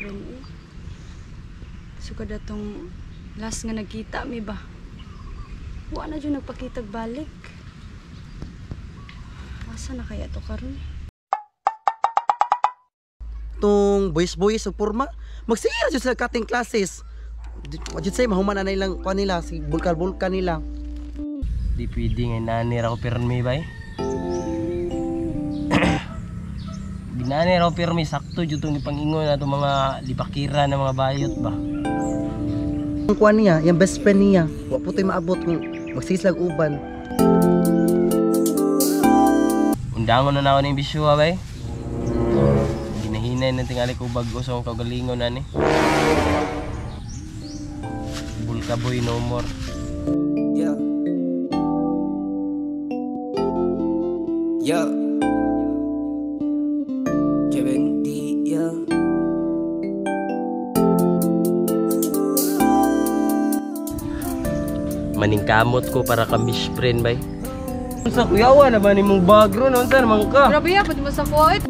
Karon eh. Sukad atong last nga nagkita mi ba. Wa na jud nagpakitag balik. Asa na kaya to karon? Tong boys-boys sa porma, magsige ra jud sila cutting classes. Wa jud say mahuman na ilang kuan nila, si bulkal-bulkal nila. Di pwede nga nani ra ko pirmi bay. Ginani ra ko pirmi sakto jud tong ipangingon ato mga libakira na mga bayot ba. Ang kuan niya, yung best friend niya, wa po to'y maabot kung magsige sila og uban. Undangon na nako ning bisyo bay. Ginahinay na tingali ko bag-o sa akong kaugalingon ani. Bulka boy no more. Yeah. Yeah. Kevin D, yeah. Maningkamot ko para ka mish friend bay. Unsa kuyawa na ba nimong bagro no unsa naman ka? Grabe ya, pwede mo sa kuwait.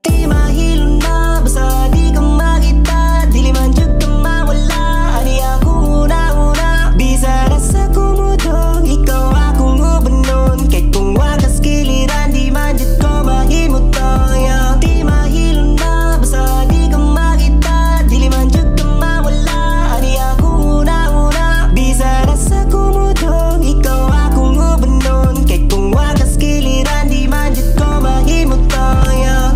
Di mahilo na, basta di ka makita. Dili man jud ka mawala. Ani ako una-una. Bisa na sa kumudong, ikaw akong ubanon. Kay kung wakas kiliran, di man jud ko mahimutong. Yeah. Di mahilo na, basta di ka makita. Dili man jud ka mawala. Ani ako una-una. Bisa na sa kumudong, ikaw akong ubanon. Kay kung wakas kiliran, di man jud ko mahimutong. Yeah.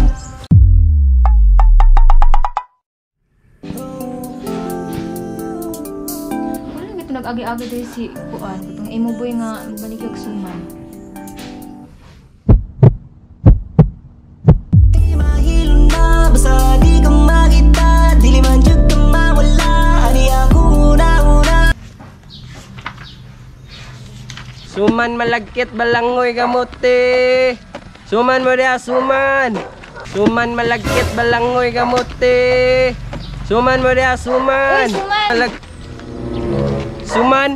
Wala nga ito nag-agi-agi dahil si Kuan. Itong imo boy nga mabaligag suman. Di mahilo na, basta di ka makita. Dili man jud ka mawala. Ani ako una-una. Suman malagkit balangoy kamote. Suman mo diha suman. Suman malagkit balangoy kamote. Suman mo diha suman. Uy, suman! Suman.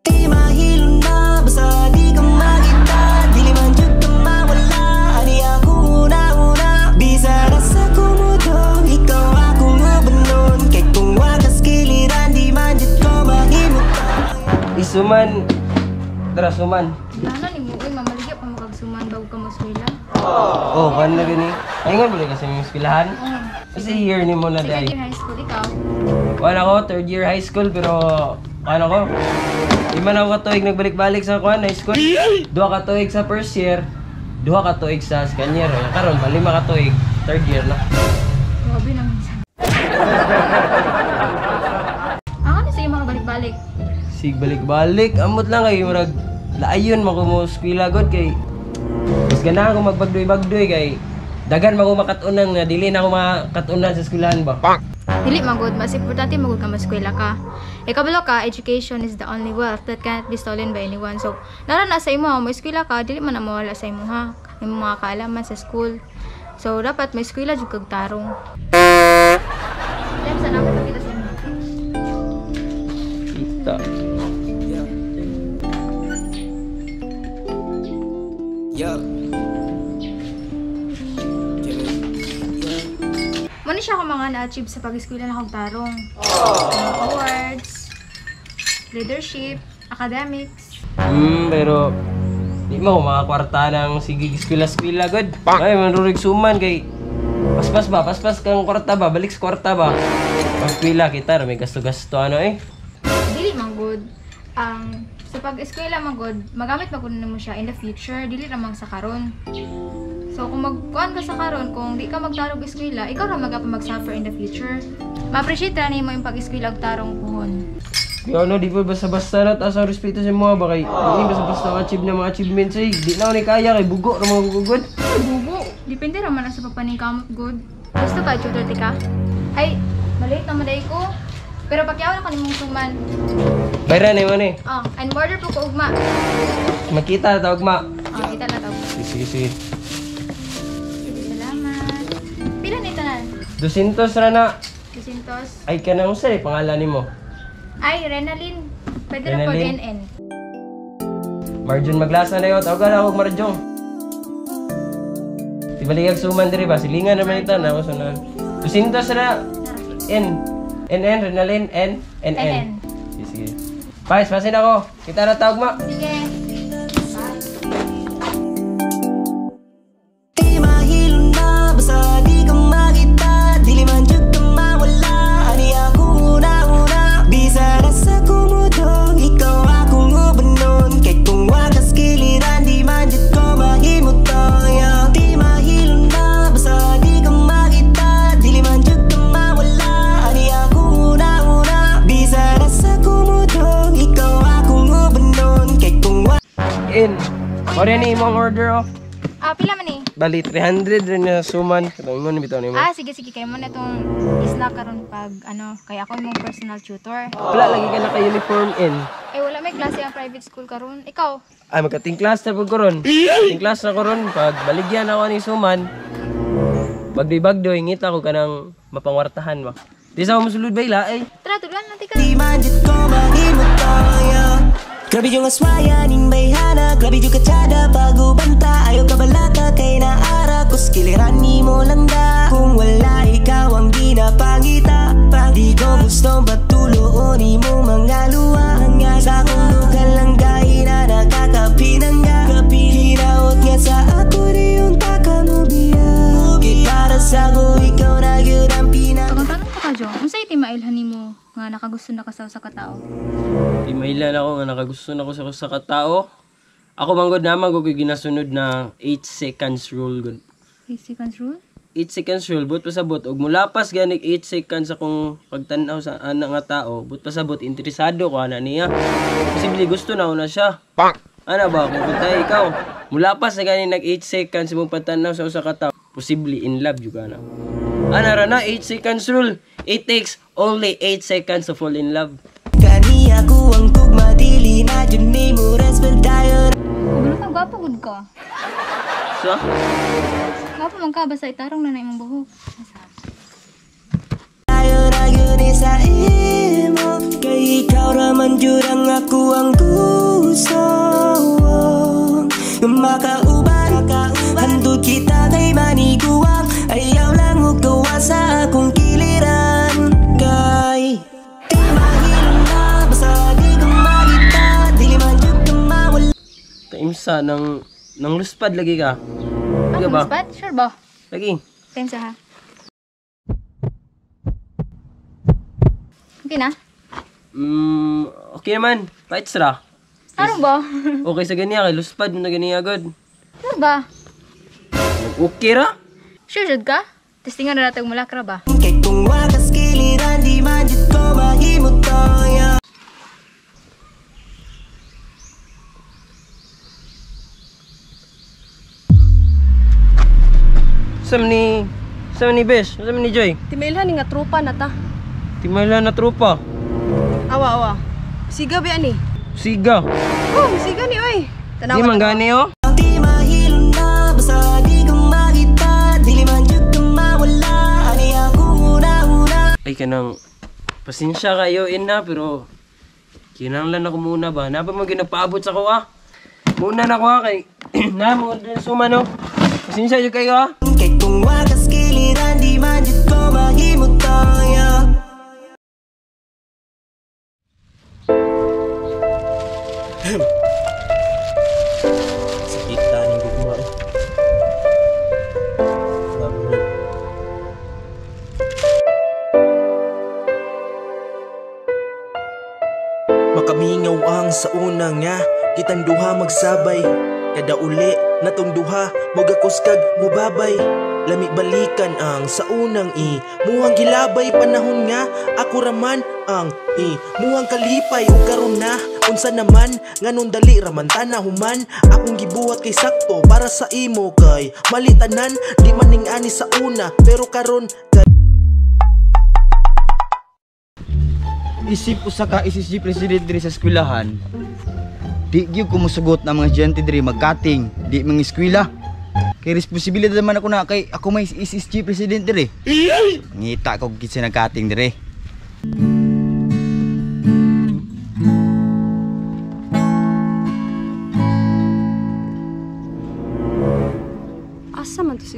Di mahilo na, basta di ka makita. Dili man jud ka mawala. Ani ako una-una. Bisa na sa kumudong, ikaw akong ubanon. Kay kung wakas kiliran, di man jud ko mahimutong. Isuman. Tara suman. Tahanan ni mo, uy, mamaligya pa mo kag suman bago ka moskwela. Oh, kan na gani. Ay ngon ba kasi mong eskwelahan? Oo. Kasi year ni mo na Second dai. year high school, ikaw. Kuan ako, third year high school pero kuan ako. Lima na ako ka tuig nagbalik-balik sa kuan high school. Duha ka tuig sa first year, duha ka tuig sa second year. Karon ba lima ka tuig, third year na. Grabe naman sa. Ang ano sa imo balik-balik? Sig balik-balik, amot lang kay murag laayon man ko mo eskwela god kay mas ganahan ko magbagdoy-bagdoy kay dagan man ko makat-unan nga dili na ako makat-unan sa eskwelahan ba. Dili man gud, mas importante man gud ka maskwela ka. Kabalo ka, education is the only wealth that cannot be stolen by anyone. So, nara na sa imo, mo eskwela ka, dili man na mawala sa imo ha. Imong mga kaalaman sa school. So, dapat may eskwela jud kag tarong. Dem, sana ako pakita sa imo. Kita. Yeah. Yeah. Muna siya akong mga na-achieve sa pag-eskwela na akong tarong. Awards, leadership, academics. Pero di mo ako makakwarta ng sige eskwela-eskwela god. Ay, manrurig suman kay paspas ba, paspas kang kwarta ba, balik sa kwarta ba. Pag-eskwela kita, may gasto-gasto ano eh. Dili man good. Ang sa pag-eskwela man good, magamit man gud nimo siya in the future, dili ra man sa karon. So kung magkuan ka sa karon, kung di ka magtarong eskwela, ikaw ra magapang mag-suffer in the future. Ma-appreciate ra nimo yung pag-eskwela og tarong puhon. Kaya ano, di pa basta-basta na taas ang respeto sa mga ba kay di basta-basta ang achieve na mga achievements eh. Di na ako ni kaya kay bugo ra mga gugod. Ay, bugo. Depende ra man na sa pagpaningkamot good. Gusto ka tutor ti ka? Ay, maliit na maday ko. Pero pakyaw na kanimong suman. Bayran eh man eh. Oh, and border po ko ugma. Makita na tawag ma. Oh, kita na tawag. Sige, sige, sige. Salamat. Pila ni tanan? 200 ra na. 200. Ay kanang usa eh, pangalan nimo? Ay, Renalyn. Pwede ra po Renalyn? NN. Marjun maglasa na yun. Tawag na ako Marjong. Tibaligag suman diri ba? Silingan naman ito. Nako sunan. 200 na. N. N N Renalyn N N N. Sige, sige. Pais, pasin ako. Kita na tawag ma. Sige. Di mahilo na, basta di ka makita. Dili man jud ka mawala. Ani ako una-una. Bisa na sa kumudong, ikaw akong ubanon. Kay kung wakas kiliran, di man jud ko mahimutong. Yeah. Di mahilo na, basta di ka makita. Dili man jud ka mawala. Ani ako una-una. Bisa na sa kumudong, ikaw akong ubanon. Kay kung In. O rin imong order oh. Ah, pila man ni? Bali 300 rin na suman. Katong ingon bitaw nimo. Ah, sige sige kay mo na tong isla karon pag ano, kay ako imong personal tutor. Wala lagi ka naka-uniform in. Eh wala may klase ang private school karon. Ikaw? Ay magkating class na pud ko ron. Ting class na ko ron pag baligyan ako ni suman. Bagdoy-bagdoy ngita ko kanang mapangwartahan ba. Di sa ako mosulod ba ila ay. Tara, tuloy natin ka. Di man jud ko mahimutong, yeah. Grabe yung aswaya ning bayhana. Grabe yung katsada pag-ubanta. Ayaw ka balaka kay naara. Kus kiliran ni mo langga. Kung wala ikaw ang ginapangita. Di ko gustong patuloon imong mga luha. Sa akong lugar lang gay na nakakapinangga. Hinaot nga sa ako di yung taka mo biya. Kay para sa ako ikaw na yun ang pinaka. Pagtanong ka ka, Jong, unsay timailhan nimo nga nakagusto na ka sa usa ka tawo? Timailan ako nga nakagusto na ko sa usa ka tawo. Ako man gud naman gud ko'y ginasunod na 8 seconds rule gud. 8 seconds rule? 8 seconds rule, but pasabot og mulapas ganig 8 seconds akong pagtan-aw sa ana nga tao, but pasabot interesado ko ana niya. Posible gusto na una siya. Pak. Ana ba kung puntay ikaw, mulapas na gani nag 8 seconds imong pagtan-aw sa usa ka tawo, posible in love jud ka na. Ana ra na 8 seconds rule. It takes only 8 seconds to fall in love. Kaniya ko ang tugma, dili na jud nimo respetayon. Kabalo ka, gwapo gud ka. So, Gwapo man ka, basta itarong na na imong buhok. Ayo ra gyud sa imo, kay ikaw ra man jud ang ako ang gusto. Makauban, handod kita kay maniguang. Ayaw lang og gawa sa akong kiliran. Kay di mahilo na, basta di ka makita. Dili man jud ka mawala. Taimsa ng luspad lagi ka. Ah, Lagi ba? luspad? Sure ba? Lagi. Taimsa ha. Okay na? Okay naman. Paits ra. Tarong ba? Okay sa ganiya kay luspad na ganiya gud. Sure ba? Okay ra? Sure jud ka? Testingan na natin mulakra ba? Kay kung wakas kiliran, di man jud ko mahimutong, yeah. Sam ni Besh, sam ni Joy. Timailhan ni nga tropa na ta. Timailhan na tropa. Awa awa. Siga ba ani? Siga. Oh, siga ni oy. Tanawa. Di man gani oh. Di mahilo na, basta di ka makita. Dili man jud ka mawala. Ani ako una-una. Ay kanang pasensya kayo in na pero kinahanglan ako muna ba? Napa mo ginapaabot sa ko ah. Muna na ko ah kay na mo din suma no. Pasensya jud kayo ah. Kay kung wakas kiliran, di man jud ko mahimutong, yeah. Sakit taning gugma eh. Makamingaw ang sa una nga kitang duha magsabay. Kada uli natong duha mogakuskag mubabay. Lami balikan ang sa unang i muhang gilabay. Panahon nga ako raman ang i muhang kalipay. Ug karon na unsa naman nganong dali raman tana human. Akong gibuhat kay sakto para sa imo kay mali tanan. Di man ning ani sa una pero karon kay Isip usa ka SSG president diri sa eskwelahan. Di gyud ko mosugot na mga estudyante diri magkating, di mga eskwela. Kay responsibilidad man ako na kay ako may SSG president diri. Ngita ko kinsa nagkating diri.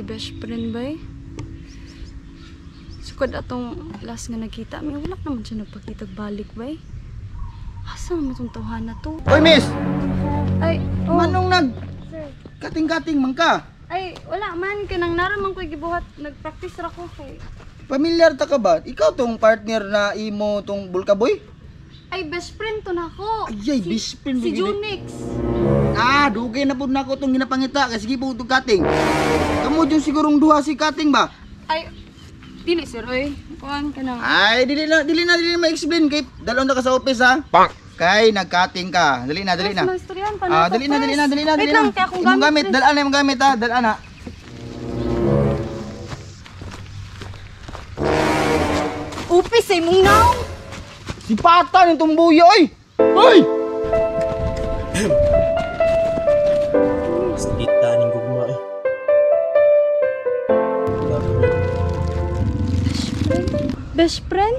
si best friend bay. Sukad atong last nga nagkita mi, wala naman siya nagpakitag balik bay. Asa naman itong tawhana to? Oy, miss! Ay, oh. Manong nag Sir. kating-kating man ka? Ay, wala man. Kanang naraman ko'y gibuhat. Nag-practice ra ko kay. Pamilyar ta ka ba? Ikaw tong partner na imo tong bulkaboy? Ay, best friend to na ako. Ay, ay, best friend Si mo gid. Junix. Ah, dugay na pud nako tong ginapangita kay sige po tong kating. Kamo jud sigurong duha si kating ba? Ay, dili sir, oy. Kuan ka na. Ay, dili na ma-explain kay dalon na ka sa office ha. Pak. Kay nagkating ka. Dali na, dali na. Mas maistoryahan pa Ah, nato, dali na, dali na, dali na, Wait dali lang, na. kaya akong Imong gamit, pre. dalaan na imong gamit ha, dalaan na. Upis ay mong naong. Si Pata ning tumbuyo oy. Oy! Kita ning gugma eh. Best friend?